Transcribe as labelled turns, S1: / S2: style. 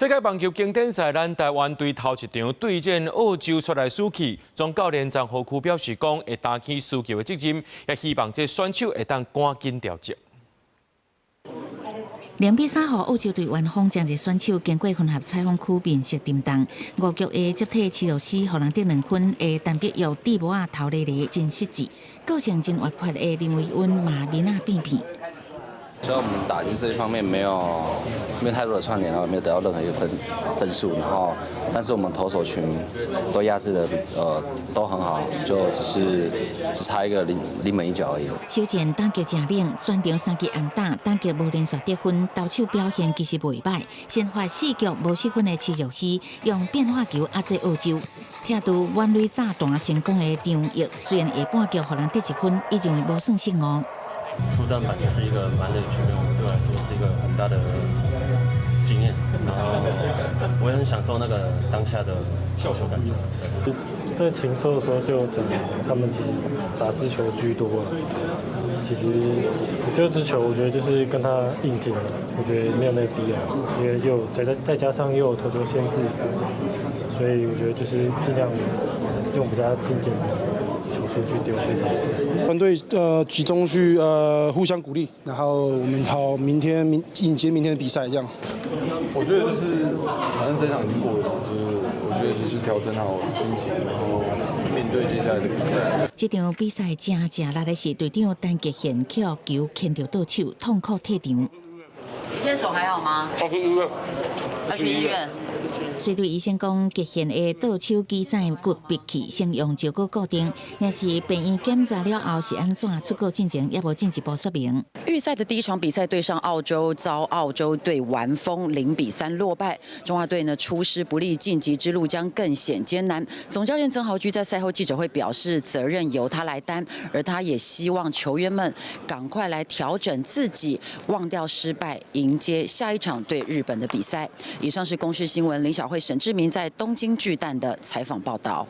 S1: 世界棒球經典賽，咱台灣隊頭一場對戰澳洲煞來輸去。總教練曾豪駒表示講，會擔起輸球的責任，也希望這選手會當趕緊調整。
S2: 0比3予澳洲隊完封，誠濟選手經過混合採訪區面色沉重。五局的接替徐若熙，予人得2分的陳碧玉蒂博仔頭咧咧真失智，個性真活潑的林維溫嘛面仔變變。
S3: 所以我們打擊這一方面沒有太多的串聯，然後沒有得到任何一個分數，然後但是我們投手群都壓制的都很好，就只是只差一個臨門一腳而已。
S2: 首戰打擊誠冷，全場三支安打，打擊無連續得分，投手表現其實袂䆀。先發四局無失分的徐若熙用變化球壓制澳洲，拆除滿壘炸彈成功的張毅，雖然下半局予人得1分，伊認為無算失誤。
S4: 初戰板就是一個滿壘局面，對我來說是一個很大的經驗，然後我也很享受那個當下的投球感覺。
S5: 在情搜的時候就講，他們其實打直球居多。其實我丟直球，我覺得就是跟他硬拼，我覺得沒有那個必要，因為又再加上又有投球限制，所以我覺得就是盡量用比較精簡的球數去丟這場比賽。
S6: 團隊集中去互相鼓勵，然後我們好明天明迎接明天的比賽，這樣。
S7: 我覺得就是反正這場已經過了，就是我覺得就是調整好心情，然後面對接下來的比賽。
S2: 這場比賽真正力的是隊長陳傑憲予球牽著倒手，痛苦退場。
S8: 你現在手還好嗎？
S7: 要去醫院。
S8: 要去醫院。
S2: 隨隊醫生講，傑憲的倒手肌腱骨拔去，先用石膏固定。若是病院檢查了後是按怎，出國進前猶無進一步說明。
S8: 預賽的第一場比賽對上澳洲，遭澳洲隊完封0比3落敗。中華隊呢出師不利，晉級之路將更顯艱難。總教練曾豪駒在賽後記者會表示，責任由他來擔，而他也希望球員們趕快來調整自己，忘掉失敗，迎接下一場對日本的比賽。以上是公視新聞林小慧、沈志明在東京巨蛋的採訪報道。